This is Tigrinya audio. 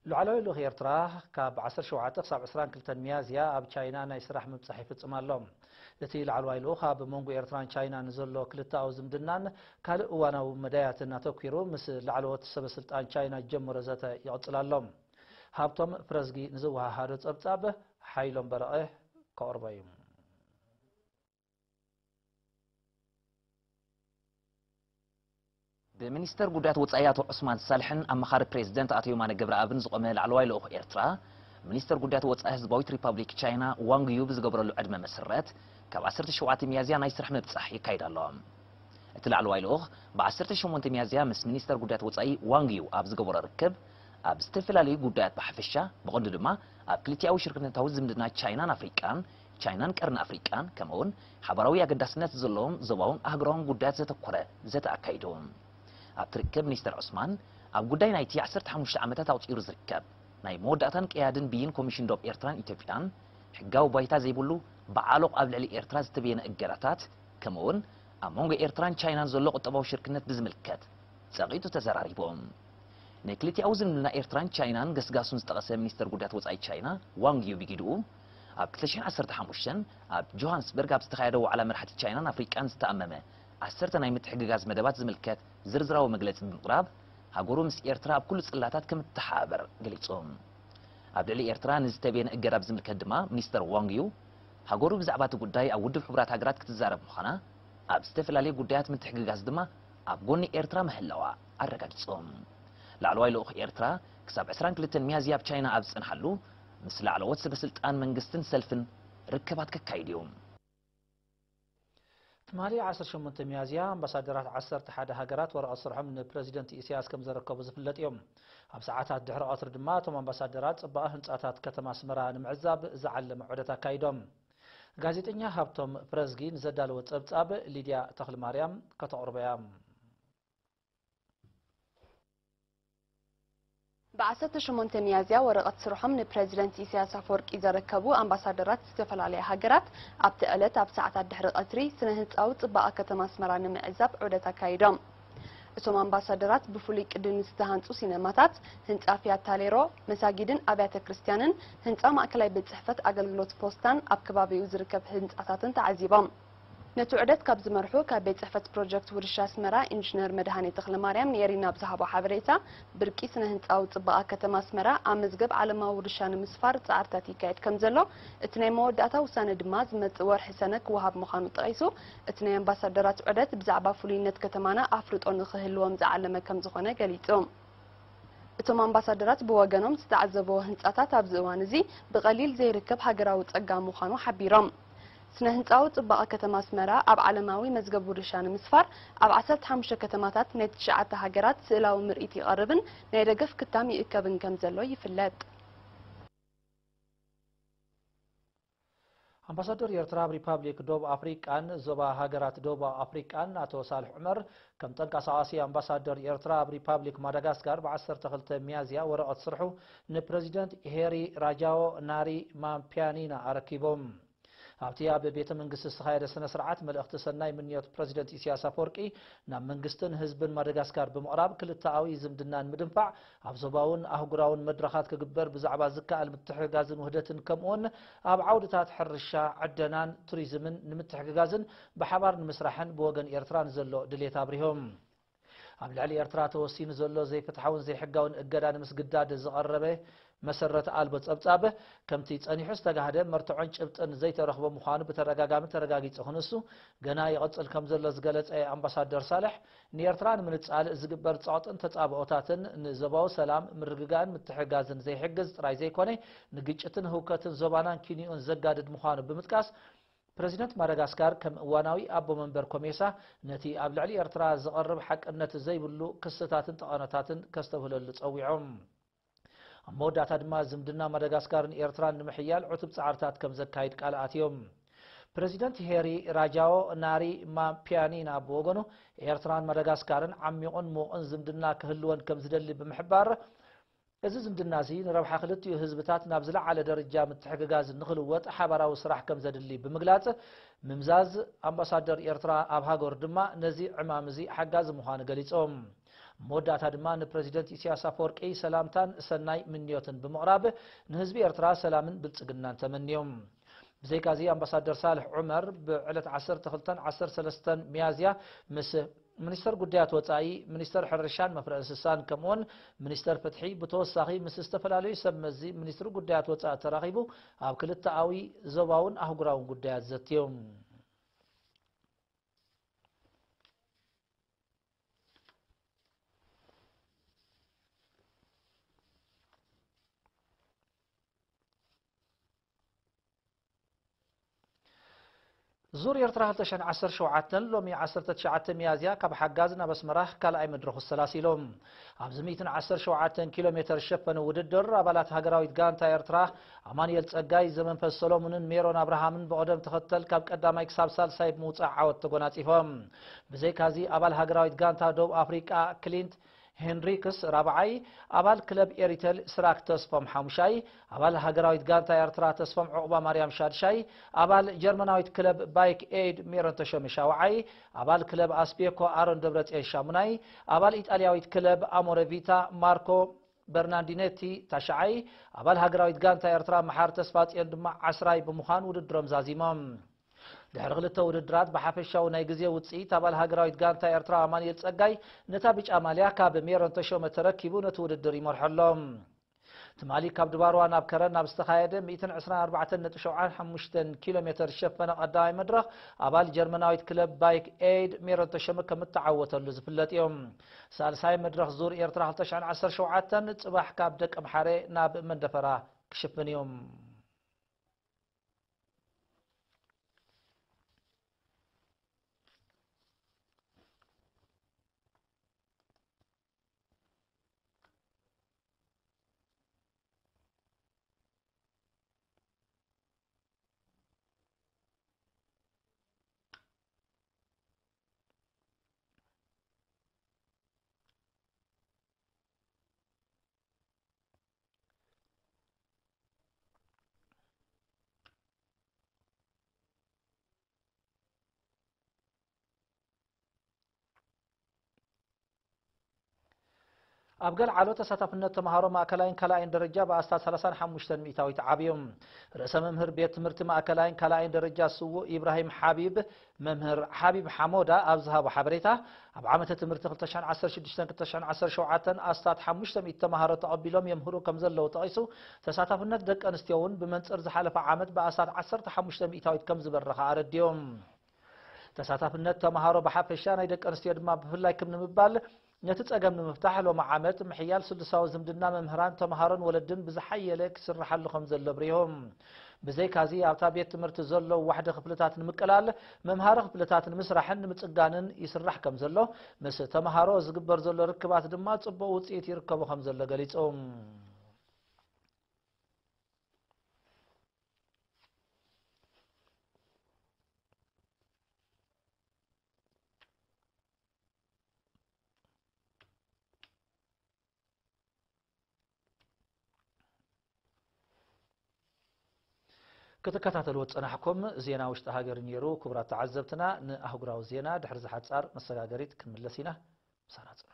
ላዕለዋይ ልኡኽ ኤርትራ ካብ ዓሰርተ ሸውዓተ ክሳብ ዕስራን ክልተን ሚያዝያ ኣብ ቻይና ናይ ስራሕ ምብጻሕ ይፍጽም ኣሎ። እቲ ላዕለዋይ ልኡኽ ኣብ መንጎ ኤርትራን ቻይናን ዘሎ ክልተኣዊ ዝምድናን ካልእ እዋናዊ መዳያትን ኣተኲሩ ምስ ላዕለዎት ሰበ ስልጣን ቻይና ዝጀመሮ ዘተ ይቕጽል ኣሎ። ሃብቶም ፕረዝጊ ንዝወሃሃዶ ጸብጻብ ሓይሎም በረቐ ከቕርቦ እዩ። ብሚኒስተር ጉዳያት ወጻኢ ኣቶ ዑስማን ሳልሕን ኣማኻሪ ፕሬዝደንት ኣቶ የማነ ገብረኣብን ዝቖመ ላዕለዋይ ልኡኽ ኤርትራ፣ ሚኒስተር ጉዳያት ወጻኢ ህዝባዊት ሪፓብሊክ ቻይና ዋንግ ዩ ብዝገበረሉ ዕድመ መሰረት፣ ካብ ዓሰርተ ሸውዓተ ሚያዝያ ናይ ስራሕ ምብጻሕ የካይድ ኣሎ። እቲ ላዕለዋይ ልኡኽ ብ ዓሰርተ ሸሞንተ ሚያዝያ ምስ ሚኒስተር ጉዳያት ወጻኢ ዋንግ ዩ ኣብ ዝገበሮ ርክብ፣ ኣብ ዝተፈላለዩ ጉዳያት ብሓፈሻ፣ ብቐንዱ ድማ ኣብ ክልቲኣዊ ሽርክነታዊ ዝምድና ቻይናን ኣፍሪቃን፣ ቻይናን ቀርኒ ኣፍሪቃን፣ ከምኡውን ሓባራዊ ኣገዳስነት ዘለዎም ዞባውን ኣህጉራውን ጉዳያት ዘተኮረ ዘተ ኣካይዱ። ኣብቲ ርክብ ሚኒስተር ዑስማን ኣብ ጉዳይ ናይቲ ዓሰርተ ሓሙሽተ ዓመታት ኣቑጺሩ ዝርከብ ናይ መወዳእታን ቀያድን ብይን ኮሚሽን ዶብ ኤርትራን ኢትዮጵያን፣ ሕጋዊ ባይታ ዘይብሉ ብዓሎቕ ኣብ ልዕሊ ኤርትራ ዝተበየነ እገዳታት፣ ከምኡውን ኣብ መንጎ ኤርትራን ቻይናን ዘሎ ቁጠባዊ ሽርክነት ብዝምልከት ጸቒጡ ተዘራሪቡ። ንክልቲኣዊ ዝምድና ኤርትራን ቻይናን ገስጋሱን ዝጠቐሰ ሚኒስተር ጉዳያት ወጻኢ ቻይና ዋንግ ዩ ብጊድኡ፣ ኣብ ክልተ ሽሕን ዓሰርተ ሓሙሽተን ኣብ ጆሃንስበርግ ኣብ ዝተኻየደ ዋዕላ መራሕቲ ቻይናን ኣፍሪቃን ዝተኣመመ ዓሰርተ ናይ ምትሕግጋዝ መደባት ዝምልከት ዝርዝራዊ መግለጺ ብምቕራብ፣ ሃገሩ ምስ ኤርትራ ኣብ ኩሉ ጽላታት ከም እትተሓባበር ገሊጹ። ኣብ ልዕሊ ኤርትራ ንዝተብየነ እገዳ ብዝምልከት ድማ ሚኒስተር ዋንግ ዩ፣ ሃገሩ ብዛዕባ እቲ ጉዳይ ኣብ ውድብ ሕቡራት ሃገራት ክትዛረብ ምዃና፣ ኣብ ዝተፈላለዩ ጉዳያት ምትሕግጋዝ ድማ ኣብ ጎኒ ኤርትራ ምህላዋ ኣረጋጊጹ። ላዕለዋይ ልኡኽ ኤርትራ ክሳብ ዕስራን ክልተን ሚያዝያ ኣብ ቻይና ኣብ ዝጸንሓሉ፣ ምስ ላዕለዎት ሰበ ስልጣን መንግስትን ሰልፍን ርክባት ከካይድ እዩ። ትማሊ ዓሰርተ ሸሞንተ ሚያዝያ ኣምባሳደራት ዓሰርተ ሓደ ሃገራት ወረቐት ስርሖም ንፕረዚደንት ኢሳያስ ከም ዘረከቡ ዝፍለጥ እዮም። ኣብ ሰዓታት ድሕሪ ቀትሪ ድማ እቶም ኣምባሳደራት ጽባቐ ህንጻታት ከተማ ኣስመራ ንምዕዛብ ዝዓለመ ዑደት ኣካይዶም። ጋዜጠኛ ሃብቶም ፕረዝጊ ንዘዳለወ ጸብጻብ ሊድያ ተኽልማርያም ከተቕርቦ እያ። ብ ዓሰርተ ሸሞንተ ሚያዝያ ወረቐት ስርሖም ንፕረዚደንት ኢሳያስ ኣፈወርቂ ዘረከቡ ኣምባሳደራት ዝተፈላለያ ሃገራት፣ ኣብቲ ዕለት ኣብ ሰዓታት ድሕሪ ቀትሪ ስነ ህንጻዊ ጽባቐ ከተማ ኣስመራ ንምዕዛብ ዑደት ኣካይዶም። እቶም ኣምባሳደራት ብፍሉይ ቅዲ ንዝተሃንጹ ሲነማታት፣ ህንጻ ፊያት ታሌሮ፣ መሳጊድን ኣብያተ ክርስትያንን፣ ህንጻ ማእከላይ ቤት ጽሕፈት ኣገልግሎት ፖስታን ኣብ ከባቢኡ ዝርከብ ህንጻታትን ተዓዚቦም። ነቲ ዑደት ካብ ዝመርሑ ካብ ቤት ጽሕፈት ፕሮጀክት ውርሻ ኣስመራ ኢንጂነር መድሃኔ ተኽለማርያም ንኤሪና ኣብ ዝሃቦ ሓበሬታ፣ ብርቂ ስነ ህንጻዊ ጽባቐ ከተማ ኣስመራ ኣብ መዝገብ ዓለማዊ ውርሻ ንምስፋር ጻዕርታት ይካየድ ከም ዘሎ፣ እቲ ናይ መወዳእታ ውሳነ ድማ ዝመጽእ ወርሒ ሰነ ክወሃብ ምዃኑ ጠቒሱ፣ እቲ ናይ ኣምባሳደራት ዑደት ብዛዕባ ፍሉይነት ከተማና ኣፍልጦ ንኽህልዎም ዝዓለመ ከም ዝኾነ ገሊጹ። እቶም ኣምባሳደራት ብወገኖም ዝተዓዘብዎ ህንጻታት ኣብዚ እዋን እዚ ብቐሊል ዘይርከብ ሃገራዊ ጸጋ ምዃኑ ሓቢሮም። ስነ ህንጻዊ ጽባቐ ከተማ ኣስመራ ኣብ ዓለማዊ መዝገብ ውርሻ ንምስፋር ኣብ ዓሰርተ ሓሙሽተ ከተማታት ናይ ትሽዓተ ሃገራት ስእላዊ ምርኢት ይቐርብን ናይ ደገፍ ክታም ይእከብን ከም ዘሎ ይፍለጥ። ኣምባሳደር ኤርትራ ኣብ ሪፓብሊክ ደቡብ ኣፍሪቃን ዞባ ሃገራት ደቡብ ኣፍሪቃን ኣቶ ሳልሕ ዑመር፣ ከም ተንቀሳቓሲ ኣምባሳደር ኤርትራ ኣብ ሪፓብሊክ ማዳጋስካር ብ ዓሰርተ ክልተ ሚያዝያ ወረቐት ስርሑ ንፕረዚደንት ሄሪ ራጃዎ ናሪ ማምፒያኒና ኣረኪቦም። ኣብቲ ኣብ ቤተ መንግስቲ ዝተኻየደ ስነ ስርዓት፣ መልእኽቲ ሰናይ ምንዮት ፕረዚደንት ኢሳያስ ኣፈወርቂ ናብ መንግስትን ህዝብን ማዳጋስካር ብምቕራብ፣ ክልተኣዊ ዝምድና ንምድንፋዕ ኣብ ዞባውን ኣህጉራውን መድረኻት ክግበር ብዛዕባ ዝከኣል ምትሕግጋዝን ውህደትን፣ ከምኡውን ኣብ ዓውድታት ሕርሻ፣ ዕደናን ቱሪዝምን ንምትሕግጋዝን ብሓባር ንምስራሕን ብወገን ኤርትራ ንዘሎ ድሌት ኣብሪሆም። ኣብ ልዕሊ ኤርትራ ተወሲኑ ዘሎ ዘይፍትሓውን ዘይሕጋውን እገዳ ንምስግዳድ ዝቐረበ መሰረት ኣልቦ ጸብጻብ፣ ከምቲ ጸኒሑ ዝተጋህደ መርትዖን ጭብጥን ዘይተረኽቦ ምዃኑ ብተደጋጋሚ ተረጋጊጹ ክንሱ ገና ይቕጽል ከም ዘሎ ዝገለጸ ኣምባሳደር ሳልሕ፣ ንኤርትራ ንምንጻል ዝግበር ጸቕጥን ተጻብኦታትን ንዞባዊ ሰላም፣ ምርግጋእን ምትሕግጋዝን ዘይሕግዝ ጥራይ ዘይኮነ፣ ንግጭትን ህውከትን ዞባናን ኪንዮኡን ዘጋድድ ምዃኑ ብምጥቃስ፣ ፕረዚደንት ማዳጋስካር ከም እዋናዊ ኣቦ መንበር ኮሜሳ፣ ነቲ ኣብ ልዕሊ ኤርትራ ዝቐርብ ሓቅነት ዘይብሉ ክስታትን ጠቐነታትን ከስተብህለሉ ጸዊዖም። ኣብ መወዳእታ ድማ ዝምድና ማዳጋስካርን ኤርትራን ንምሕያል ዕቱብ ጻዕርታት ከም ዘካይድ ቃል ኣትዮም። ፕረዚደንት ሄሪ ራጃዎ ናሪ ማምፒያኒና ብወገኑ፣ ኤርትራን ማዳጋስካርን ዓሚቑን ምዉቕን ዝምድና ክህልወን ከም ዝደሊ ብምሕባር፣ እዚ ዝምድና እዚ ንረብሓ ክልቲኡ ህዝብታት ናብ ዝለዓለ ደረጃ ምትሕግጋዝ ንኽልወጥ ሓባራዊ ስራሕ ከም ዘድሊ ብምግላጽ፣ ምምዛዝ ኣምባሳደር ኤርትራ ኣብ ሃገሩ ድማ ነዚ ዕማም እዚ ሓጋዚ ምዃኑ ገሊጾም። መወዳእታ ድማ ንፕረዚደንት ኢሳያስ ኣፈወርቂ ሰላምታን ሰናይ ምንዮትን ብምቕራብ፣ ንህዝቢ ኤርትራ ሰላምን ብልጽግናን ተመንዮም። ብዘይካዚ ኣምባሳደር ሳልሕ ዑመር ብዕለት ዓሰርተ ክልተን ዓሰርተ ሰለስተን ሚያዝያ ምስ ሚኒስተር ጉዳያት ወጻኢ፣ ሚኒስተር ሕርሻን መፍረ እንስሳን ከምኡውን ሚኒስተር ፍትሒ ብተወሳኺ ምስ ዝተፈላለዩ ሰብ መዚ ሚኒስትሪ ጉዳያት ወጻኢ ተራኺቡ ኣብ ክልተኣዊ ዞባውን ኣህጉራውን ጉዳያት ዘትዮም። ዙር ኤርትራ ክልተ ሽሕን ዓሰርተ ሸውዓተን ሎሚ ዓሰርተ ትሽዓተ ሚያዝያ ካብ ሓጋዝ ናብ ኣስመራ ካልኣይ መድረኹ ሰላሲሎም። ኣብዚ ሚእትን ዓሰርተ ሸውዓተን ኪሎ ሜተር ዝሸፈነ ውድድር ኣባላት ሃገራዊት ጋንታ ኤርትራ ኣማኑኤል ጸጋይ፣ ዘመንፈስ ሰሎሙንን ሜሮን ኣብርሃምን ብቕደም ተኸተል ካብ ቀዳማይ ክሳብ ሳልሳይ ብምውጻእ ዓወት ተጎናጺፎም። ብዘይካዚ ኣባል ሃገራዊት ጋንታ ደቡብ ኣፍሪቃ ክሊንት ሄንሪክስ ራብዓይ፣ ኣባል ክለብ ኤሪተል ስራክ ተስፎም ሓሙሻይ፣ ኣባል ሃገራዊት ጋንታ ኤርትራ ተስፎም ዕቑባ ማርያም ሻድሻይ፣ ኣባል ጀርመናዊት ክለብ ባይክ ኤድ ሜሮን ተሾመ ሻውዓይ፣ ኣባል ክለብ ኣስቤኮ ኣሮን ደብረጽዮን ሻሙናይ፣ ኣባል ኢጣልያዊት ክለብ ኣሞረ ቪታ ማርኮ በርናንዲኔቲ ታሽዓይ፣ ኣባል ሃገራዊት ጋንታ ኤርትራ መሓር ተስፋጽዮን ድማ ዓስራይ ብምዃን ውድድሮም ዛዚሞም። ድሕሪ ክልተ ውድድራት ብሓፈሻዊ ናይ ግዜ ውጽኢት ኣባል ሃገራዊት ጋንታ ኤርትራ ኣማኑኤል ጸጋይ ነታ ብጫ ማልያ ካብ ሜሮን ተሾመ ተረኪቡ ነቲ ውድድር ይመርሖ ኣሎ። ትማሊ ካብ ድባርዋ ናብ ከረን ናብ ዝተኻየደ ሚእትን ዕስራን ኣርባዕተን ነጥቢ ሸውዓተ ሓሙሽተ ኪሎ ሜተር ዝሸፈነ ቀዳማይ መድረኽ ኣባል ጀርመናዊት ክለብ ባይክ ኤድ ሜሮን ተሾመ ከም እተዓወተሉ ዝፍለጥ እዩ። ሳልሳይ መድረኽ ዙር ኤርትራ ክልተ ሽሕን ዓሰርተ ሸውዓተን ጽባሕ ካብ ደቀምሓረ ናብ መንደፈራ ክሽፍን እዩ። ኣብ ገልዓሎ ተሳታፍነት ተምሃሮ ማእከላይን ካልኣይን ደረጃ ብኣስታት ሰላሳን ሓሙሽተን ሚእታዊት ዓብዩ። ርእሰ መምህር ቤት ትምህርቲ ማእከላይን ካልኣይን ደረጃ ስዉእ ኢብራሂም ሓቢብ፣ መምህር ሓቢብ ሓሞዳ ኣብ ዝሃቦ ሓበሬታ፣ ኣብ ዓመተ ትምህርቲ ክልተ ሽሕን ዓሰርተ ሽዱሽተን ክልተ ሽሕን ዓሰርተ ሸውዓተን ኣስታት ሓሙሽተ ሚእቲ ተምሃሮ ተቐቢሎም የምህሩ ከም ዘለዉ ጠቒሱ፣ ተሳታፍነት ደቂ ኣንስትዮ እውን ብመንጽር ዝሓለፈ ዓመት ብኣስታት ዓሰርተ ሓሙሽተ ሚእታዊት ከም ዝበረኸ ኣረዲኦም። ተሳታፍነት ተምሃሮ ብሓፈሻ ናይ ደቂ ኣንስትዮ ድማ ብፍላይ ክም ንምባል ነቲ ጸገም ንምፍታሕ ሎሚ ዓመት ምሕያል ስሉሳዊ ዝምድና መምህራን ተምሃሮን ወለድን ብዝሓየለ ክስርሓሉ ከም ዘሎ ኣብሪሆም። ብዘይካዚ ኣብታ ቤት ትምህርቲ ዘለዉ ዋሕዲ ክፍልታት ንምቅላል መምሃሪ ክፍልታት ንምስራሕን ንምጽጋንን ይስራሕ ከም ዘሎ ምስ ተምሃሮ ዝግበር ዘሎ ርክባት ድማ ጽቡቕ ውጽኢት ይርከቦ ከም ዘሎ ገሊጾም። ክትከታተልዎ ዝጸናሕኩም ዜና ውሽጢ ሃገር ነይሩ። ክቡራት ተዓዘብትና፣ ንኣህጉራዊ ዜና ድሕሪ ዝሓጻር መሰጋገሪት ክንምለስ ኢና። ምሳና ጽኑ።